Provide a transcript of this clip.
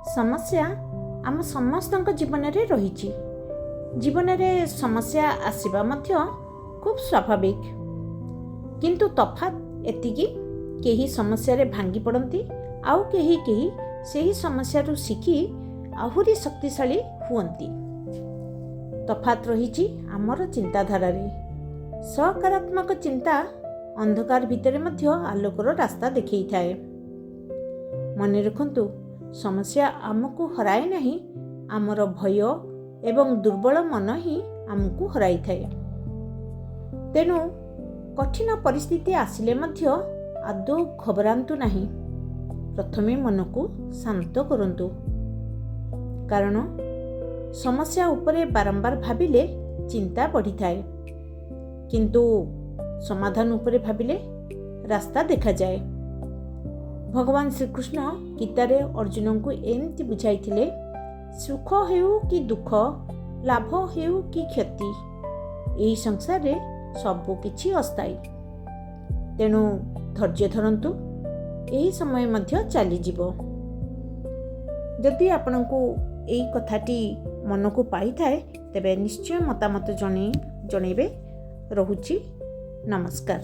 ସମସ୍ୟା ଆମ ସମସ୍ତଙ୍କ ଜୀବନରେ ରହିଛି। ଜୀବନରେ ସମସ୍ୟା ଆସିବା ମଧ୍ୟ ଖୁବ୍ ସ୍ୱାଭାବିକ। କିନ୍ତୁ ତଫାତ୍ ଏତିକି, କେହି ସମସ୍ୟାରେ ଭାଙ୍ଗି ପଡ଼ନ୍ତି ଆଉ କେହି କେହି ସେହି ସମସ୍ୟାରୁ ଶିଖି ଆହୁରି ଶକ୍ତିଶାଳୀ ହୁଅନ୍ତି। ତଫାତ୍ ରହିଛି ଆମର ଚିନ୍ତାଧାରାରେ। ସକାରାତ୍ମକ ଚିନ୍ତା ଅନ୍ଧକାର ଭିତରେ ମଧ୍ୟ ଆଲୋକର ରାସ୍ତା ଦେଖେଇଥାଏ। ମନେ ରଖନ୍ତୁ, ସମସ୍ୟା ଆମକୁ ହରାଏ ନାହିଁ, ଆମର ଭୟ ଏବଂ ଦୁର୍ବଳ ମନ ହିଁ ଆମକୁ ହରାଇଥାଏ। ତେଣୁ କଠିନ ପରିସ୍ଥିତି ଆସିଲେ ମଧ୍ୟ ଆଦୌ ଘବରାନ୍ତୁ ନାହିଁ। ପ୍ରଥମେ ମନକୁ ଶାନ୍ତ କରନ୍ତୁ, କାରଣ ସମସ୍ୟା ଉପରେ ବାରମ୍ବାର ଭାବିଲେ ଚିନ୍ତା ବଢ଼ିଥାଏ, କିନ୍ତୁ ସମାଧାନ ଉପରେ ଭାବିଲେ ରାସ୍ତା ଦେଖାଯାଏ। ଭଗବାନ ଶ୍ରୀକୃଷ୍ଣ ଗୀତାରେ ଅର୍ଜୁନଙ୍କୁ ଏମିତି ବୁଝାଇଥିଲେ, ସୁଖ ହେଉ କି ଦୁଃଖ, ଲାଭ ହେଉ କି କ୍ଷତି, ଏହି ସଂସାରରେ ସବୁ କିଛି ଅସ୍ଥାୟୀ। ତେଣୁ ଧୈର୍ଯ୍ୟ ଧରନ୍ତୁ, ଏହି ସମୟ ମଧ୍ୟ ଚାଲିଯିବ। ଯଦି ଆପଣଙ୍କୁ ଏଇ କଥାଟି ମନକୁ ପାଇଥାଏ, ତେବେ ନିଶ୍ଚୟ ମତାମତ ଜଣେଇବେ। ରହୁଛି, ନମସ୍କାର।